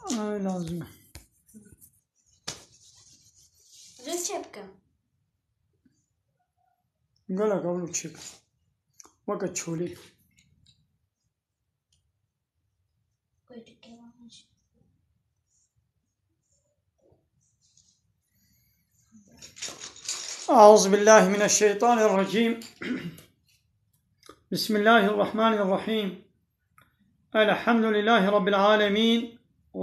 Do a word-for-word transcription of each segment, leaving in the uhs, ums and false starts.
Ay, lazim e. Rê çê bikim. Gelek ew çêk. Weke çolê. أعوذ بالله من الشيطان الرجيم. بسم الله الرحمن الرحيم. الحمد لله رب العالمين.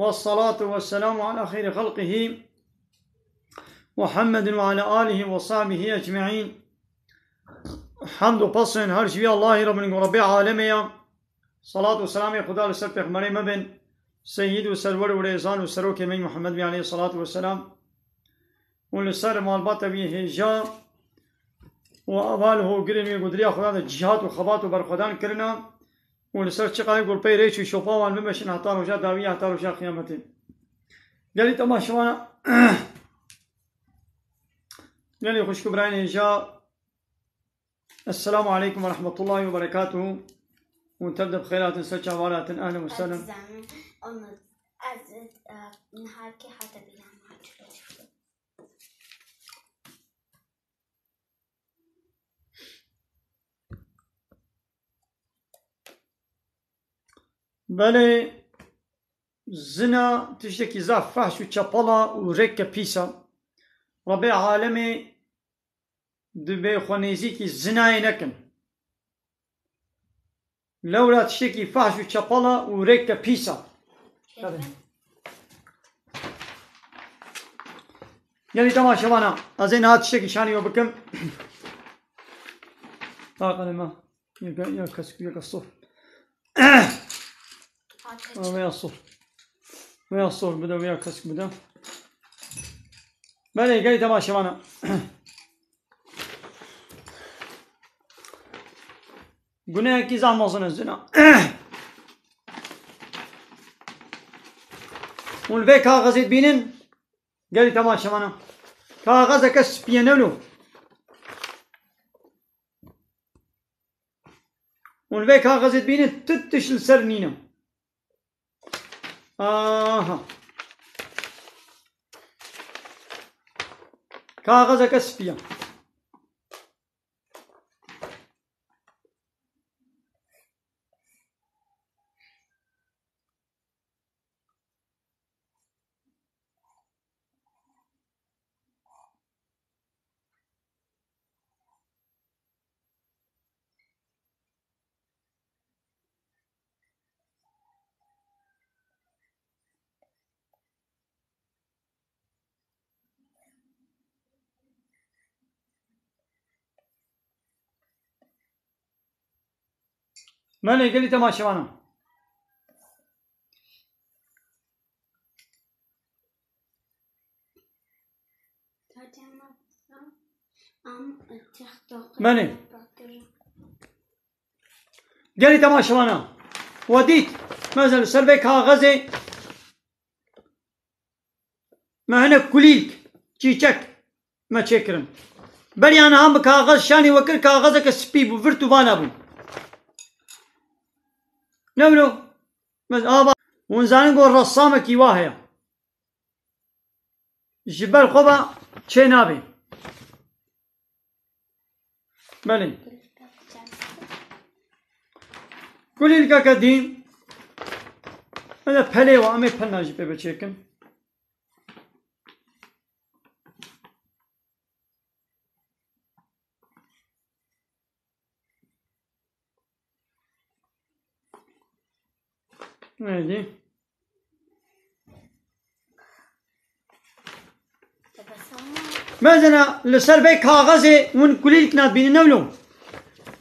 والصلاة والسلام على خير خلقه محمد وعلى آله وصحبه أجمعين. Hemd û pesên her ji wî Allahî re bin ku Rebbê alemê ya. Salat û selamê Xuda li ser pêxemberê me bin, seyyid û serwer û rêzan û serokê me Muhammed bî aleyhissalatu vesselam. Û li ser malbata wî hêja û ava li hogirên wî ku di riya Xuda de cîhat û xebat û berxwedan kirina û li ser çiqayê ku li pey rêç û şopa wan bimeşin heta roja dawî, heta roja qiyametê. Gelî temaşevana, gelî xwişk û birayên hêja, Esselamu aleykum ve rahmetullahi ve berekatuhu. Hûn tev de bi xêr hatin, ser çavan hatin, ehlen ve sehlen. Ez dizanim, onu, ez, e, niha kê hate bîra me, çilo çilo. Belê, zina tiştekî zaf fehş û çepala û rêke pîs a. Rebê alemê dibê xwe nêzîkî zinayê nekin. Lewra tiştekî fehş û çepala û rêke pîs a. Gelî temaşevana, ez ê niha tiştekî şanî we bikim. Taqanê me. Yeka, ya kesk, yeka sof. Aa, veya sof. Veya sof bide, veya kesk bide. Belê, gelî temaşevana. Gunehekî zaf mezin e zina. Hûn vê kaxezê dibînin, gelî temaşevana. Kaxezeke spî ye, ne wilo? Hûn vê kaxezê dibînin, tu tişt li ser nîne. Aha. Kaxezeke spî ye. Belê, gelî temaşevanan. Belê. Gelî temaşevanan. We dît, mesela li ser vê kaxezê me hinek kulîlk, çîçek me çêkirin. Beriya niha bi kaxez şanî we kir, kaxezeke spî bû, vir tûvana bû. Ne wilo? Mes-, ava, hûn zanin ku ressamekî wa heye. Ji ber xwe ve çê nabê. Belê. Kulîlkeke din. Hele pelê wa, em ê pelna jî pê biçêkin. Neydi? Mesela li ser vê kaxezê hûn kulîlk nadibînin, ne wilo?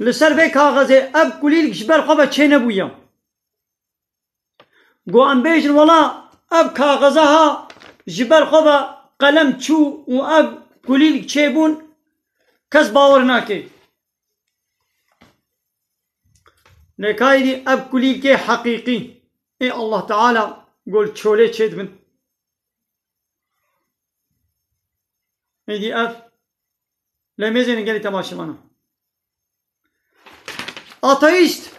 Li ser vê kaxezê ev kulîlk ji ber xwe ve çênebûye. Go em bêjin, wela ev kaxeza ha ji ber xwe ve qelem çû û ev kulîlk çêbûn, kes bawer nake. Lê ka êdî ev kulîlkê heqîqî ê Allah Teala gol çolê çêdibin. Êdî ev lê mêzêne gelî temaşevana. Ateîst.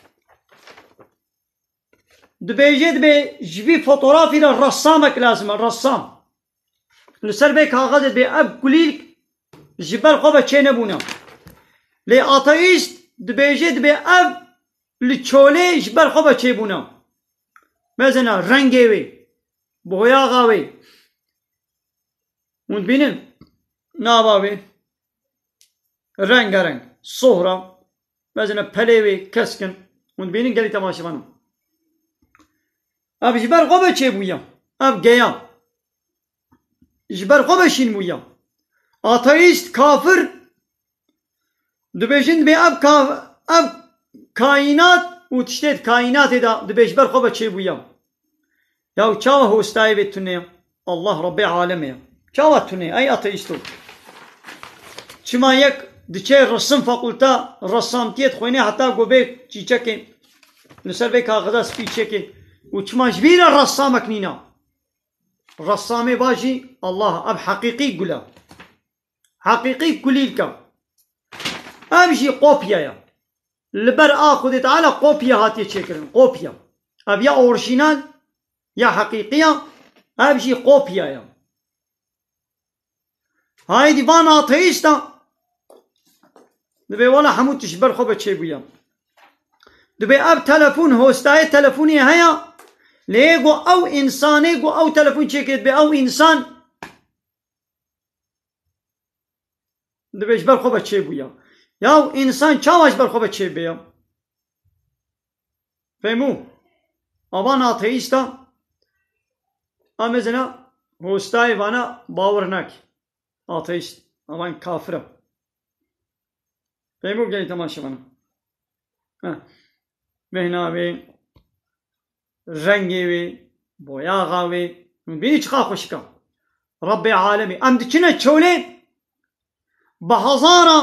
Dibêje dibê ji vî fotografî re ressamek lazim e, ressam. Li ser vê kaxezê dibê ev kulîlk ji ber xwe ve çênebûne. Lê ateîst dibêje dibê ev li çolê ji ber xwe ve çêbûne. Mezina rengê wê, boyaxa wê. Hûn dibînin nava wê rengareng, sohra, mezina pelê wê kesk in. Hûn dibînin gelî temaşevanan. Ev ji ber xwe ve çêbûye. Ev geya. Ji ber xwe ve şîn bûye. Ateîst, kafir, dibêjin dibê ev ka-, ev kaînat û tiştê di kaînatê de dibê ji ber xwe ve çêbûye. Ya çawa hostayê vê tune ye? Allah Rebbê alemê ye. Çawa tune ye? Ey ateîsto. Çima yek diçe resim fakulta ressamtiyê dixwîne heta ku vê çîçekê li ser vê kaxiza spî çêke û çima ji vî re ressamek nîna? Ressamê va jî Allah, ev heqîqî gul e. Heqîqî kulîlk e. Ev jî kopya ye. Li ber a Xwedê Teala kopya hatiye çêkirin. Kopya. Ev ya orjînal, ya heqîqî ye, ev jî kopya ye. Haydî van ateîsta dibê wela hemû tişt ber xwe ve çêbûye. Dibê ev telefon, hostayê telefonê heye, lê go ew însanê go ew telefon çêkirê, dibê ew însan dibê ji ber xwe ve çêbûye. Ya û însan çawa ji ber xwe ve çêbê ya? Fehmû? Avan ateîsta, a mezina hostayê vana bawer nake. Ateîst, avan kafir e. Fehmû gelî temaşevana. Heh. Bêhna wê, rengê wê, boyaxa wê. Hûn bînî çiqa xweşik e. Rebbê alemê. Em diçine çolê, bi hezara,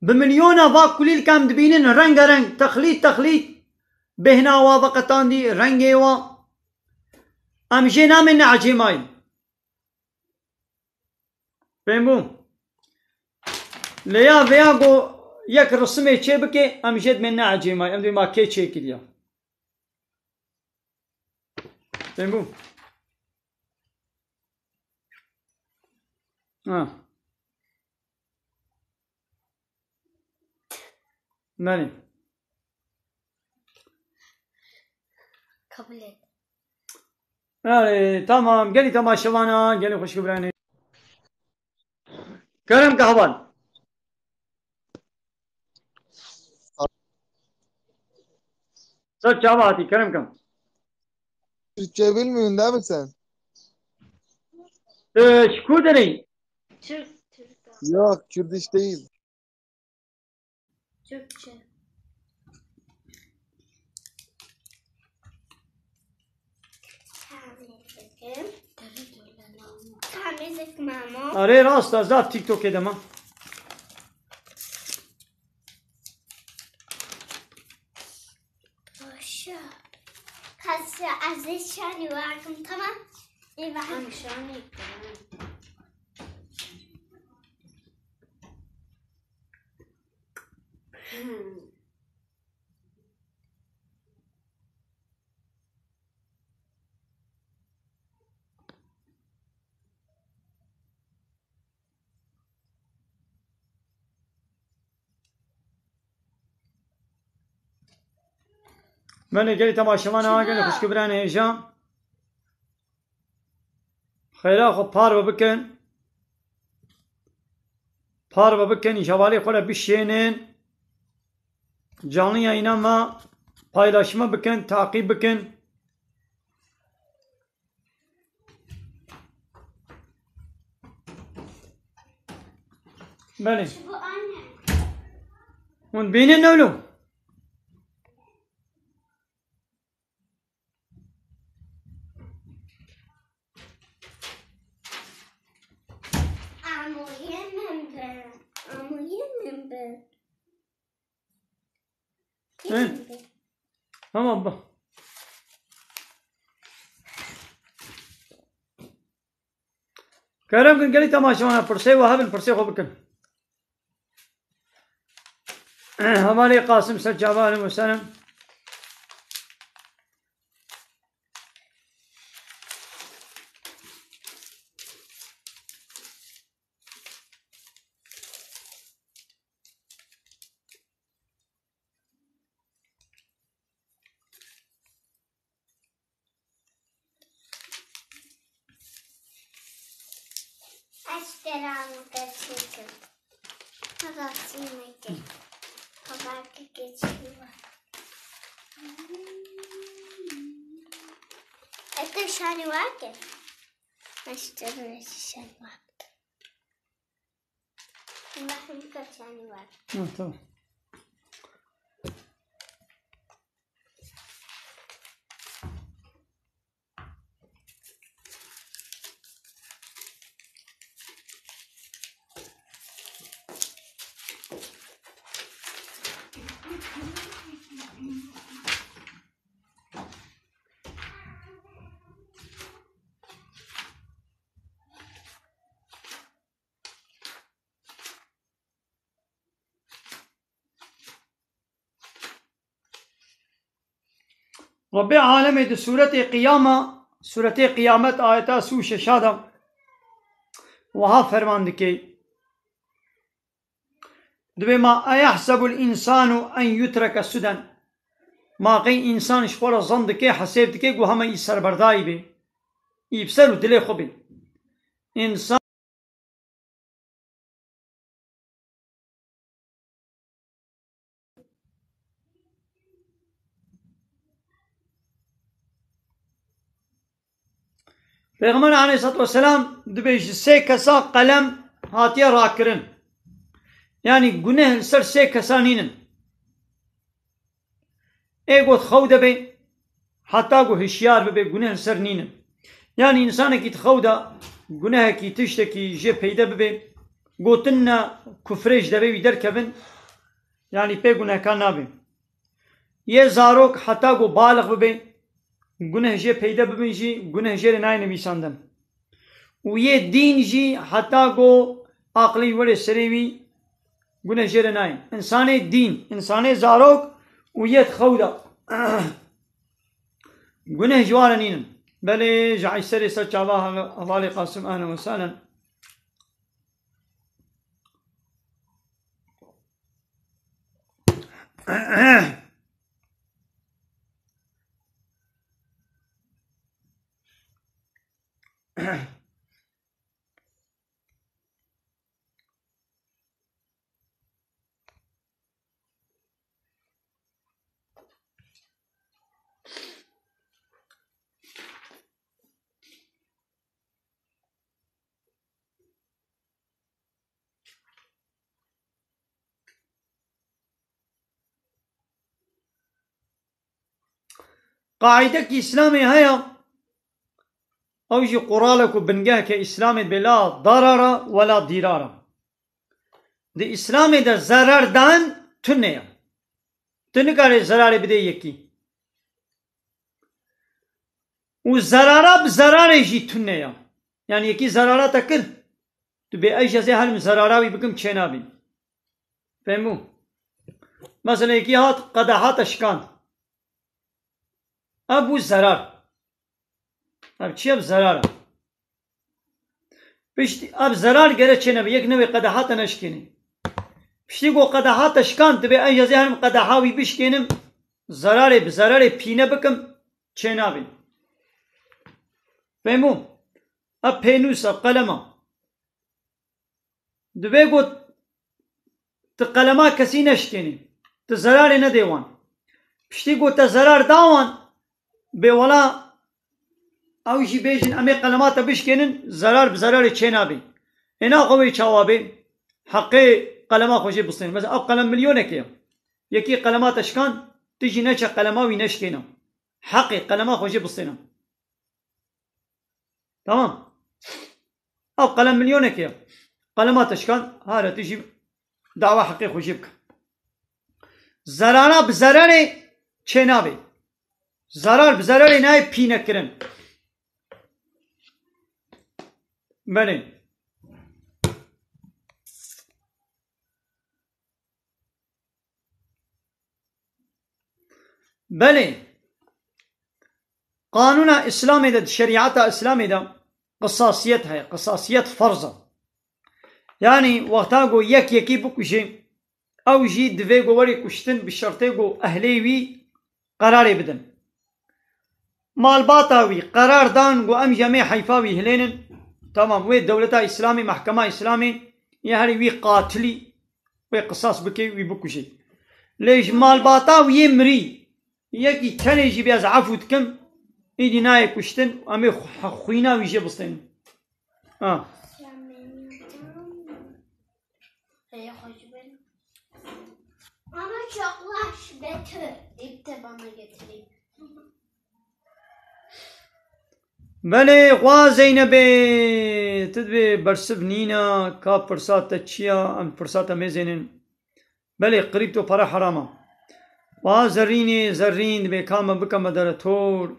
bi milyona va kulîlk em dibînin rengareng, texlît, texlît. Bêhna wa veqetandî, rengê wa. Em jê namêne ecêmayî. Fehmbû? Lê ya vêya ku yek risimê çê bike, em jê dimê ne ecêmayî. Em dibê ma kê çê kiriya. Fehmbû? Ha. Belê. Kabul et. Belê, tamam. Gelî temaşevana, gelî xweşik biranê. Kerem Kahvan. Ser çava hatî, Kerem Kahvan. Türkçe bilmiyorsun değil mi sen? Ee, ji ku derê? Türk, Türk. Yok, Kürdiş değil. Türkçe. Tamam, mama. Arê rast e, zaf TikTokê de ma. Paşa. Paşa, ez ê şanî wakim, tamam? Eyvah. Em şanî kirin. Hmm. Belê gelî temaşevana, gelî xweşik biranê hêja. Xêra xwe parve bikin. Parve bikin, ji hevalê xwe re bişênin. Canlı yayına me paylaşımı bikin, takip bikin. Belê. Hûn bînin ne wilo? Amoyê min bi. Amoyê min bi. He? Tamam bak. Kerem kin gelî temaşevana pirsê we hebin, pirsê xwe bikin. Hevalê Qasim ser çava, aleykum selam. Selam, geçiyorum. Babası yemek. Babası geçiyor. Ete şani var ki. İşte böyle şişe var. Bakın kaç tane var. Ha, tamam. Rebbê alemê di sûretê Qiyama, sûretê Qiyamet ayeta sî û şeşa de wiha ferman dike. Dibê ma eyehsebul însanu en yutreke suden. Ma qey însan ji xwe re zan dike, hesêb dike ku hema î serberdayî bê. Î bi ser û dilê xwe bê. Însan Pêxember aleyhissalatu vesselam dibê ji sê kesa qelem hatiye rakirin. Yanî guneh li ser sê kesa nînin. Ê ku di xew de be, heta ku hişyar bibe, guneh li ser nînin. Yanî însanekî di xew de gunehekî, tiştekî jê peyde bibe, gotin ne kufrê ji devê wî derkevin, yanî pê gunehkar nabe. Yê zarok heta ku balix bibe, guneh jê peyde bibin jî, guneh jê re nayê nivîsandin. Û yê dîn jî heta ku aqilî were serê wî, guneh jê re nayê. Însanê dîn, însanê zarok û yê di xew de guneh ji wan re nînin. Belê ji Eyserê ser çava hevalê Qasim, ehlen we sehlen. Qaîdekî Îslamê heye, ew jî quralek û bingeheke Îslamê dibê la darara we la dîrara. Di Îslamê de zerar dan tune ye. Tu nikarê zerarê bidê yekî. Û zerara bi zerarê jî tune ye. Yanî yekî zerara te kir, tu bê ez jî ez ê herim zerara wî bikim çênabî. Fehmû? Mesela yekî hat qedeha te şikand. Ev bû zerar. Ev çi ye? Ev zerar e. Piştî ev zerar gere çênebe, yek newê qedeha te neşikênê. Piştî ku qedeha te şikand, dibê ez jî ez ê herim qedeha wî bişikênim, zerarê bi zerarê pîne bikim, çênabê. Fehmû? Ev pênûs e, ev qelem e. Dibê ku tu qelema kesî neşikênî, tu zerarê nedê wan. Piştî ku te zerar da wan, bê wela ew jî bêjin, em ê qelema te bişkênin, zerar bi zerarê çênabê. Ê naxwe wê çawa bê? Heqê qelema xwe jê bistênin. Mesela ev qelem milyonekê ye. Yekî qelema te şikan, tu jî neçe qelema wî neşkêne. Heqê qelema xwe jê bistêne. Tamam. Ev qelem milyonekê ye. Qelema te şikan, hare tu jî dawa heqê xwe jê bike. Zerara bi zerarê çênabê. Zerar bi zerarê nayê pînekirin. Belê. Belê, qanûna Îslamê de, di şerîeta Îslamê de qisasiyet heye. Qisasiyet ferz e. Yanî wexta ku yek yekî bikuje, ew jî divê ku werê kuştin bi şertê ku ehlê wî qerarê bidin. Malbata wî qerar dan ku em jî em ê heyfa wî hilênin, Tamam, wê dewleta Îslamê, mehkema Îslamê, yê herî wî qatilî, wê qisas bike, wî bikuje. Lê ji malbata wî yê mirî, yekî tenê jî bê ez efû dikim, îdî nayê kuştin, em ê xu-, xwîna wî jê bistênin. Ha. Heye xwe ji bin. Ama çok laş Betül. İp de bana getireyim. Belê, xwa Zeynebê, tu dibê bersiv nîna, ka pirsa te çi ya, em pirsa te mêzênin. Belê, krîpto para heram a. Xwa Zerrînê, Zerrîn dibê ka me bike moderator.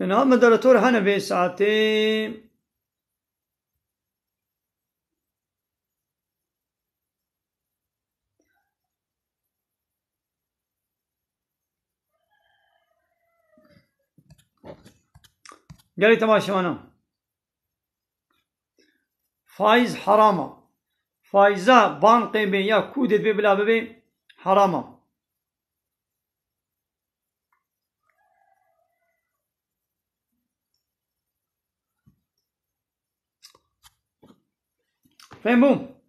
Niha moderator hene vê saetê. Gelî temaşevana. Faiz haram a. Faiza bankê bê ya kûdê bê bila bibê haram a. Fehmû?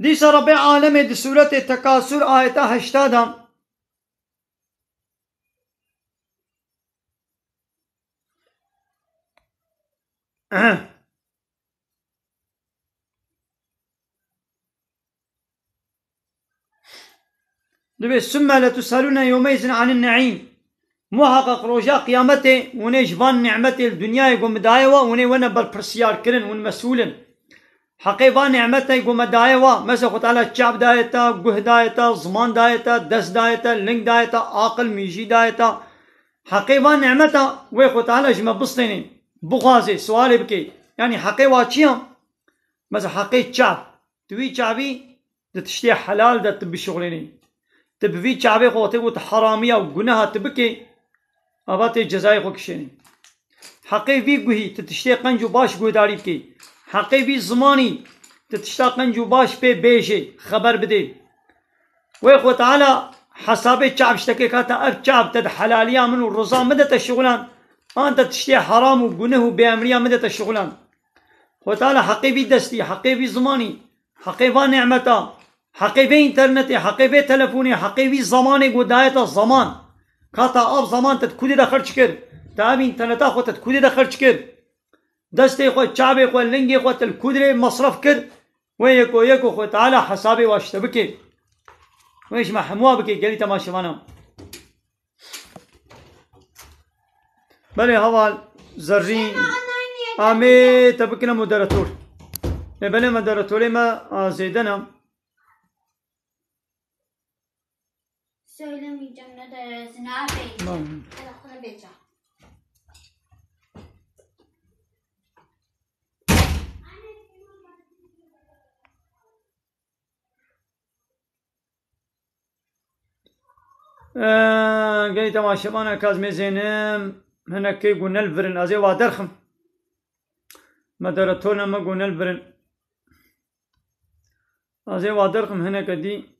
Dîsa Rebbê alemê di sûretê Tekasûr ayeta heşta de Dibê, "Sümme letus'elûne yewmeizin anin ne'îm." Muhaqqeq roja qiyametê hûn ê ji van nîmetê li dinyayê ku min daye we, hûn ê wene berpirsiyarkirin, hûn mesûl in. Heqê van nîmetê ku me daye we, mesela Xwe Teala çav daye te, guh daye te, ziman daye te, dest daye te, ling daye te, aqil, mîjî daye te. Heqê van nîmeta wê Xwe Teala ji me bistênê, bixwazê, sualê bikê. Yanî heqê wa çi ya? Mesela heqê çav. Tu wî çavî di tiştê helal de tu bişuxulênî. Tu bi vî çavê xwe tê ku tu heramiya û guneha tu bikê, ava tê cezayê xwe kişênî. Heqê vî guhî tu tiştê qenc û baş guhdarî bikê. Heqê vî zimanî tu tişta qenc û baş pê bêjê, xeber bidê. Wê Xwe Teala hesabê çav ji te kê, ka te ev çav te di helaliya min û riza min de te şixulan, an te tiştê heram û guneh û bêemriya min de te şixulan. Xwe Teala heqê vî destî, heqê vî zimanî, heqê va nîmeta, heqê vê înternetê, heqê vê telefonê, heqê vî zemanê ku daye te zaman. Ka te av zaman te di kudê de xerc kir, te ev înterneta xwe te di kudê de xerc kir. Destê xwe, çavê xwe, lingê xwe te li kudrê mesref kir. Wê yeko yeko Xwe Teala hesabê wa ji te bike. Wê ji me hemûa bike, gelî temaşevana. Belê heval Zerrîn, amê te bikine moderator. Ê belê moderatorê me a zêde ne. Söylemeyeceğim ne de zina bey. Tamam. Hele kuru beca. Ee, gelî temaşevana ka ez mêzênim, hinek kê ku ne li vir in, ez ê wa derxim. Moderatona me ku ne li vir in. Ez ê wa derxim hineke dî.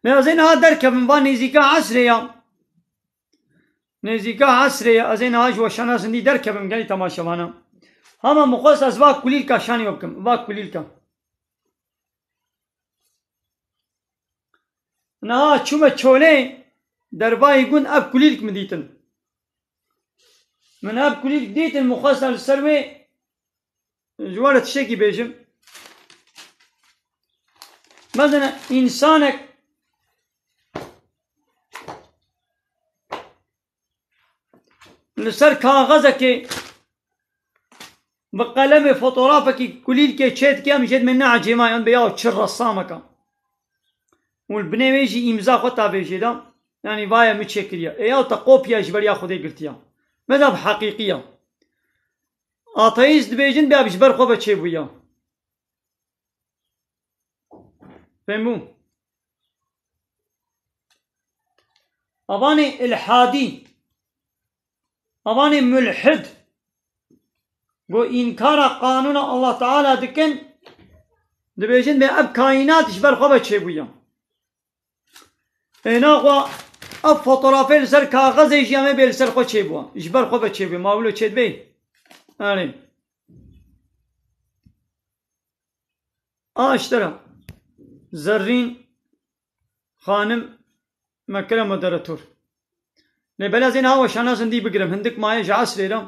Lê ez ê niha derkevim, va nêzîka esrê ya. Nêzîka esrê ya, ez ê niha ji weşana zindî derkevim, gelî temaşevana. Hema min xwest ez va kulîlka şanî we bikim, va kulîlka. Niha çûme çolê, dervayî gund ev kulîlk min dîtin. Min ev kulîlk dîtin, min xwest li ser wê ji we re tiştekî bêjim. Mezene, însanek li ser kaxezekê bi qelemê fotografekî kulîlkê çê dike, em jê dibên ne ecêma, em bê yaw çi ressameka. Û li binê wê jî îmza xwe tavêjê da. Yanî vaye min çêkiriye. Ê yaw te kopya ji ber ya Xwedê girtiye. Mezab heqîqî ya. Ateîst dibêjin bêya ji ber xwe ve çêbûye. Fêm bû? Avanê ilhadî, avanê mulhid, ku înkara qanûna Allah Teala dikin, dibêjin bê ev kaînat ji ber xwe ve çêbûye. Ê naxwe ev fotografê li ser kaxezê jî em ê bê li ser xwe çêbûye. Ji ber xwe ve çêbûye. Ma wilo çêdibê? Erê. A ji te re. Zerrîn Xanim me kire moderator. Lê bela zê niha weşana zindî bigirim. Hindik maye ji esrê re.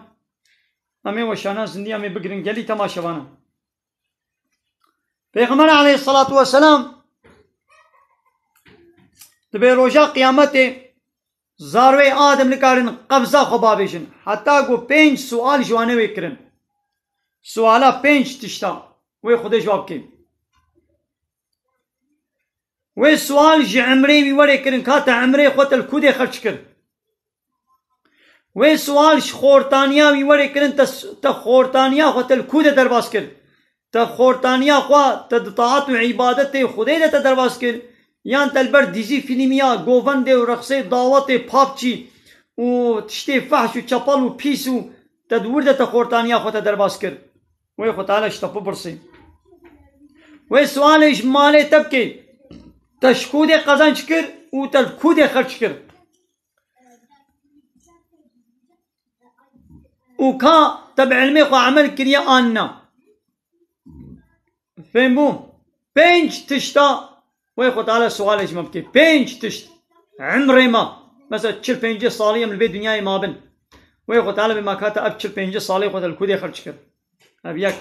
Em ê weşana zindî em ê bigirin. Gelî temaşevana. Pêxember aleyhissalatu vesselam dibê roja qiyametê zarwê Adem nikarin qebza xwe bavêjin. Heta ku pênc sual ji wan wê kirin. Suala pênc tişta wê Xwedê cewab kê. Wê sual ji emrê wî werê kirin, ka te emrê xwe te li kûdê xerç kir. Wê sual ji xortaniya wî werê kirin, te, te xortaniya xwe te li kû de derbas kir? Te xortaniya xwe te di taat û îbadetê Xwedê de te derbas kir? Yan te li ber dîzî, fîlmiya, govendê û reqsê, dawetê, PUBG û tiştê fehş û çepel û pîs û te di wir de te xortaniya xwe te derbas kir? Wê Xwe Teala ji te bipirsê. Wê sualê ji malê te bikê. Te ji kû de qezenc kir û te li kû de xerç kir? Û ka te bi ilmê xwe emel kiriye an na? Fêm bû? Pênc tişta wê Xwe Teala sualê ji me bike. Pênc tişt. Emrê me. Mesela çil pêncî salî em li vê dinyayê mabin. Wê Xwe Teala bê ma ka te ev çil pêncî salê xwe te li kûdê xerç kir? Ev yek.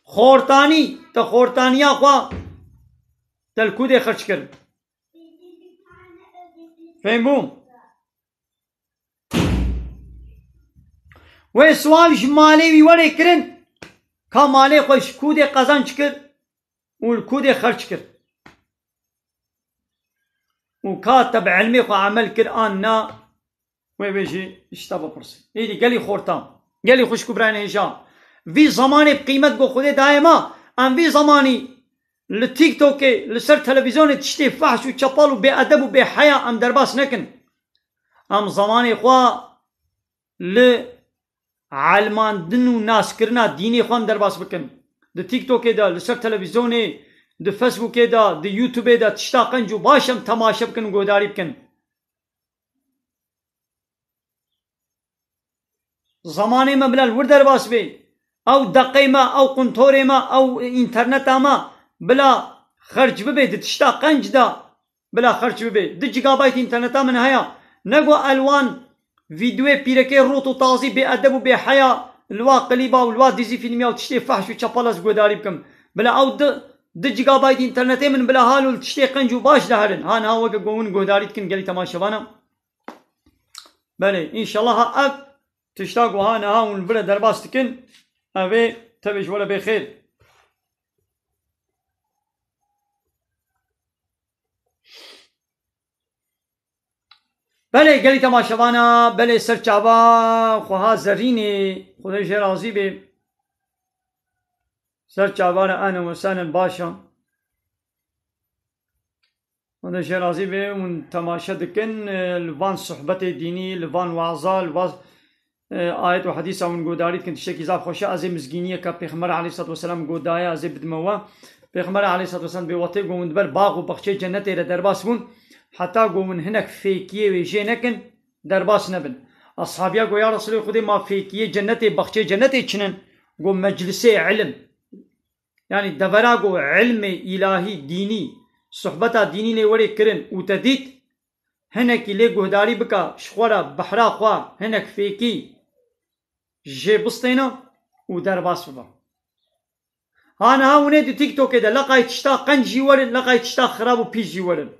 Xortanî, te xortaniya xwe te li kûdê xerç kir? Fêm bû? Wê sual ji malê wî werê kirin, ka malê xwe ji kûdê qezenc kir û li kûdê xerç kir? Û ka te bi ilmê xwe emel kir an na, wê bêjî ji te bipirsî. Êdî gelî xortan, gelî xwişk û birayên hêja, vî zemanê bi qîmet ku Xwedê daye me, em vî zemanî li TikTokê, li ser televîzyonê tiştê fehş û çepal û bêedeb û bêheya em derbas nekin. Em zemanê xwe li elmandin û naskirina dînê xwe em derbas bikin. Di TikTokê de, li ser televîzyonê, di Facebookê de, di YouTubeê de tişta qenc û baş em temaşe bikin û guhdarî bikin. Zemanê me bila li wir derbas bê. Ew deqê me, ew quntorê me, ew înterneta me bila xerc bibe di tişta qenc de. Bila xerç bibe. Du gigabayt înterneta min heye. Ne ku elwan vîdyoyê pîrekê rût û tazî bêedeb û bêheya li wa klîba û li wa dîzî fîlmiya û tiştê fehş û çepal ez guhdarî bikim. Bila ew du, du gigabayt înternetê min bila hal û li tiştê qenc û baş de herin. Ha niha weke ku hûn guhdarî dikin gelî temaşevana. Belê, înşallah ha ev tişta ku ha niha hûn li vir e derbas dikin, ev ê tevê ji we re bê xêr. Belê gelî temaşevana, belê ser çava xweha zerrînê, Xwedê jê razî bê. Ser çavana ene we senen baş e. Xwedê jê razî bê, hûn temaşe dikin, e, li van sohbetê dînî, li van waza, li van e, ayet û hedîsa hûn guhdarî dikin, tiştekî zaf xweş e. Ez ê mizgîniyeke Pêxember aleyhissalatu vesselam got daye, ez ê bidime we. Pêxember aleyhissalatu vesselam bê wetê got, hûn di ber bax û baxçeyê cennetê re derbas bûn, heta got hûn hinek fêkiyê wê jê nekin, derbas nebin. Ashabiya got, ya Resulê Xwedê, ma fêkiyê cennetê, baxçeyê cennetê çi nin? Got, meclisê ilim. Yanî devera got ilmê îlahî, dînî, sohbeta dînî lê werê kirin û te dît, hinekî lê guhdarî bika, ji xwe re behra xwe hinek fêkî jê bistêne û derbas bibe. Ha niha hûn ê di TikTokê de leqay tişta qenc jî werin, leqay tişta xirab û pîs jî werin.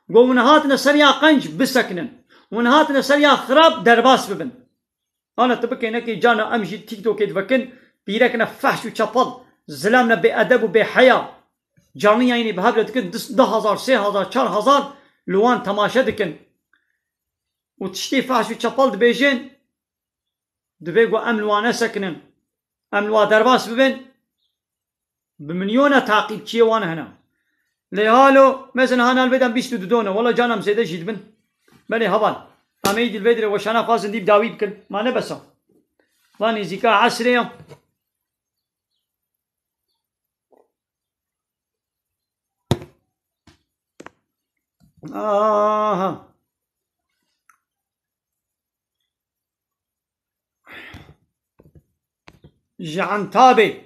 Got hûn hatine ser ya qenc bisekinin. Hûn hatine ser ya xirab derbas bibin. Ana tu bikê nekê cana em jî TikTokê divekin, pîrekine fehş û çepal, zilamine bêedeb û bêheya. Canlı yayınê bi hev re dikin, du, du hazar, sê hazar, çar hazar, li wan temaşe dikin û tiştî fehş û çepel dibêjin, divê ku em li wan nesekinin, em li wan derbas bibin, bi milyona taqîbçiyê wan hene. Lê halo, mesela hana li vê de bîst û du done, wela canem zêde jî dibin. Belê heval, em ê dî li vê dirê weşana xwazin dî bi dawî bikin. Ma ne besa. Va nêzîka esrê ya. Aha. Ji Entabê.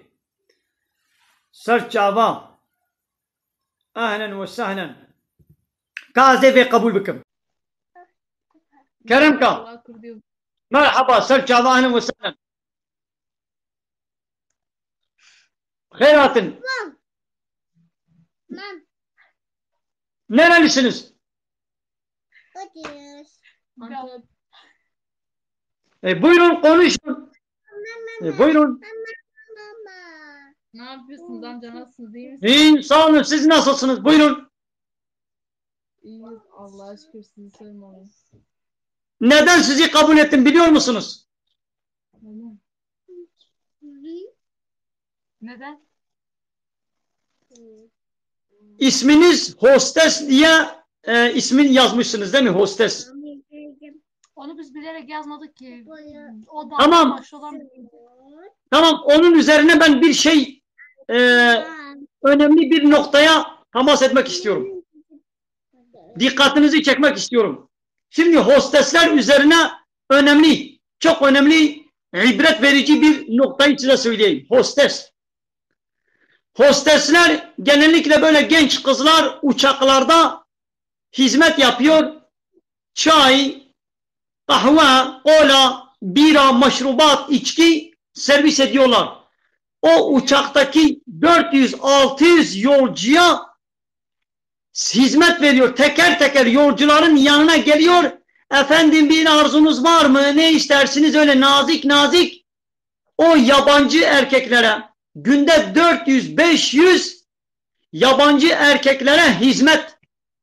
Ser çava. Ehlen ve sehlen. Ka ez ê vê qebûl bikim. Kerem ka. Merhaba, ser çava, ehlen ve sehlen. Xêr hatin. Tamam. Nerelisiniz? Oturuyoruz. Antep. E, buyurun, konuşun. E, buyurun. Ne yapıyorsunuz amca, nasılsınız, iyi misiniz? İyiyim, sağ olun. Siz nasılsınız? Buyurun. İyiyiz, Allah'a şükür, sizi sormalı. Neden sizi kabul ettim biliyor musunuz? Neden? Neden? İsminiz hostes diye, e, ismin yazmışsınız değil mi? Hostes. Onu biz bilerek yazmadık ki. O da Tamam. Başlı olan Tamam, onun üzerine ben bir şey, e, önemli bir noktaya temas etmek istiyorum. Dikkatinizi çekmek istiyorum. Şimdi hostesler üzerine önemli, çok önemli, ibret verici bir noktayı size söyleyeyim. Hostes. Hostesler genellikle böyle genç kızlar uçaklarda hizmet yapıyor. Çay, kahve, kola, bira, meşrubat, içki servis ediyorlar. O uçaktaki dört yüz altı yüz yolcuya hizmet veriyor. Teker teker yolcuların yanına geliyor. "Efendim, bir arzunuz var mı? Ne istersiniz?" Öyle nazik nazik o yabancı erkeklere, günde dört yüz beş yüz yabancı erkeklere hizmet,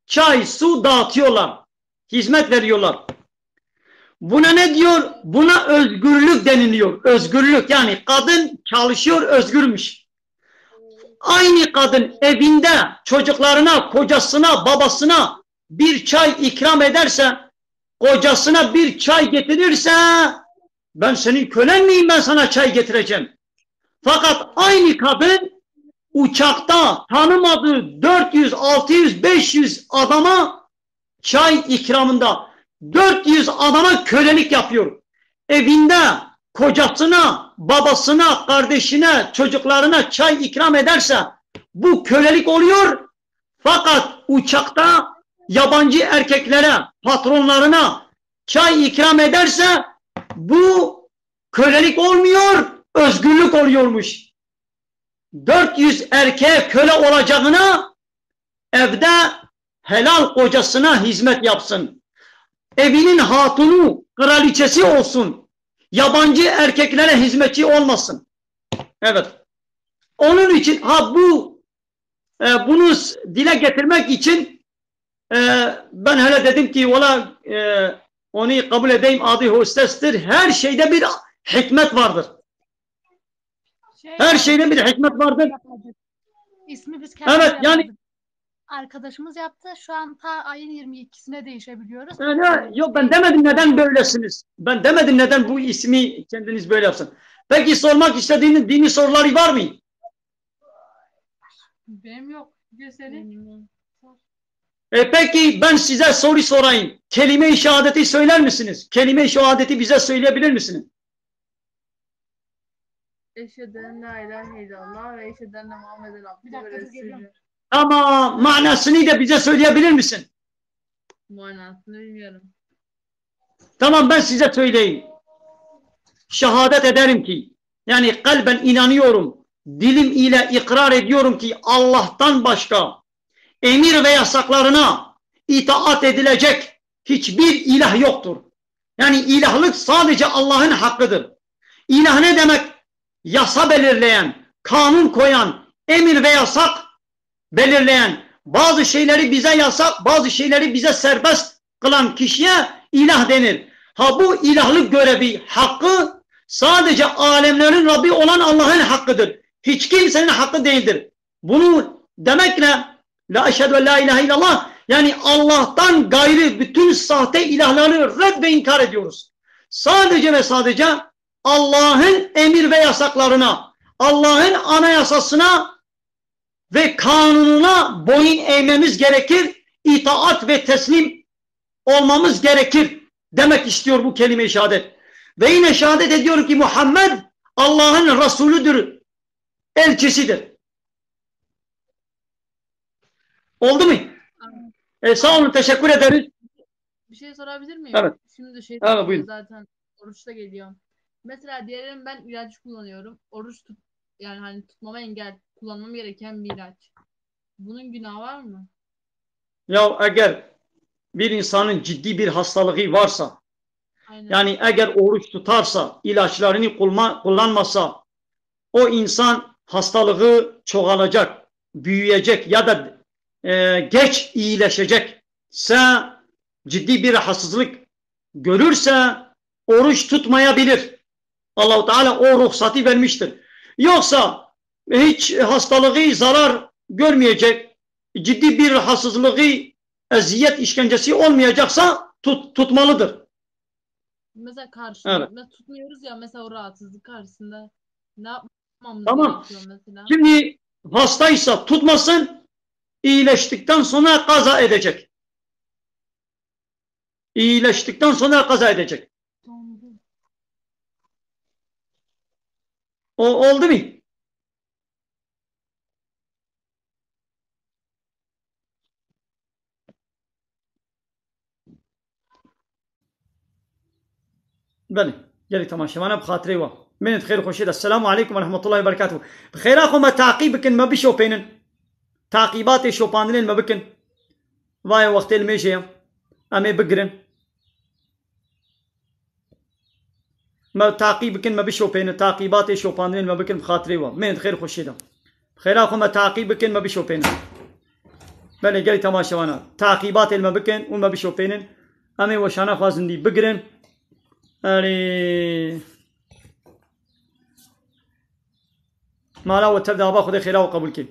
çay, su dağıtıyorlar. Hizmet veriyorlar. Buna ne diyor? Buna özgürlük deniliyor. Özgürlük, yani kadın çalışıyor, özgürmüş. Aynı kadın evinde çocuklarına, kocasına, babasına bir çay ikram ederse, kocasına bir çay getirirse, "Ben senin kölen miyim, ben sana çay getireceğim?" Fakat aynı kadın uçakta tanımadığı dört yüz, altı yüz, beş yüz adama çay ikramında, dört yüz adama kölelik yapıyor. Evinde kocasına, babasına, kardeşine, çocuklarına çay ikram ederse bu kölelik oluyor. Fakat uçakta yabancı erkeklere, patronlarına çay ikram ederse bu kölelik olmuyor, özgürlük oluyormuş. Dört yüz erkeğe köle olacağına evde helal kocasına hizmet yapsın. Evinin hatunu, kraliçesi olsun. Yabancı erkeklere hizmetçi olmasın. Evet. Onun için, ha, bu, e, bunu s-, dile getirmek için, e, ben hele dedim ki, "Valla, e, onu kabul edeyim, adı hostestir." Her şeyde bir hikmet vardır. Şey, Her şeyde bir hikmet vardır. İsmi biz kendimiz Evet, yani yapmadık. Arkadaşımız yaptı. Şu an ta ayın yirmi ikisine değişebiliyoruz. Yani, yok, ben demedim neden böylesiniz. Ben demedim neden bu ismi kendiniz böyle yapsın. Peki sormak istediğiniz dini soruları var mı? Benim yok. Bir de senin? E, peki ben size soru sorayım. Kelime-i şehadeti söyler misiniz? Kelime-i şehadeti bize söyleyebilir misiniz? Eşhedü en la ilahe illallah ve eşhedü enne Muhammeden Bir abdühü dakika, ve dur, geliyorum. Resulü. Tamam, manasını da bize söyleyebilir misin? Manasını bilmiyorum. Tamam, ben size söyleyeyim. Şehadet ederim ki, yani kalben inanıyorum, dilim ile ikrar ediyorum ki Allah'tan başka emir ve yasaklarına itaat edilecek hiçbir ilah yoktur. Yani ilahlık sadece Allah'ın hakkıdır. İlah ne demek? Yasa belirleyen, kanun koyan, emir ve yasak belirleyen, bazı şeyleri bize yasak, bazı şeyleri bize serbest kılan kişiye ilah denir. Ha, bu ilahlık görevi, hakkı sadece alemlerin Rabbi olan Allah'ın hakkıdır. Hiç kimsenin hakkı değildir. Bunu demekle la eşhedü en la ilahe illallah, yani Allah'tan gayrı bütün sahte ilahları red ve inkar ediyoruz. Sadece ve sadece Allah'ın emir ve yasaklarına, Allah'ın anayasasına ve kanununa boyun eğmemiz gerekir, itaat ve teslim olmamız gerekir demek istiyor bu kelime-i şehadet. Ve yine şehadet ediyorum ki Muhammed Allah'ın Resulüdür, elçisidir. Oldu mu? E, sağ olun, teşekkür ederiz. Bir şey sorabilir miyim? Evet. Şimdi şey Evet, buyurun. Zaten oruçta geliyor. Mesela diyelim ben ilaç kullanıyorum. Oruç tut yani hani tutmama engel, kullanmam gereken bir ilaç. Bunun günahı var mı? Ya eğer bir insanın ciddi bir hastalığı varsa, Aynen. yani eğer oruç tutarsa, ilaçlarını kulma- kullanmasa, o insan hastalığı çoğalacak, büyüyecek ya da e, geç iyileşecekse, ciddi bir rahatsızlık görürse oruç tutmayabilir. Allahu Teala o ruhsatı vermiştir. Yoksa hiç hastalığı zarar görmeyecek, ciddi bir rahatsızlığı, eziyet, işkencesi olmayacaksa tut- tutmalıdır. Mesela karşında, Evet. Mesela tutmuyoruz ya, mesela o rahatsızlık karşısında ne yapmamız Tamam. gerekiyor mesela? Şimdi hastaysa tutmasın, iyileştikten sonra kaza edecek. İyileştikten sonra kaza edecek. Tamam. O oldu mu? Belê, gelî temaşevana bi xatirê we. Min di xêr xweşê de. Selamu aleykum ve rahmetullahi ve berekatuhu. Bi xêra xwe me taqî bikin, me bişopênin. Taqîbatê şopandinên me bikin. Vaye wextê li mêjê ye. Em ê bigirin. Me taqî bikin, me bişopênin. Taqîbatê şopandinên me bikin bi xatirê we. Min di xêr xweşê de. Bi xêra xwe me taqî bikin, me bişopênin. Belê gelî temaşevana. Taqîbatê li me bikin û me bişopênin. Em ê weşana xwe zindî bigirin. Erê. Mala we tev de aba Xwedê xêra we qebûl kê.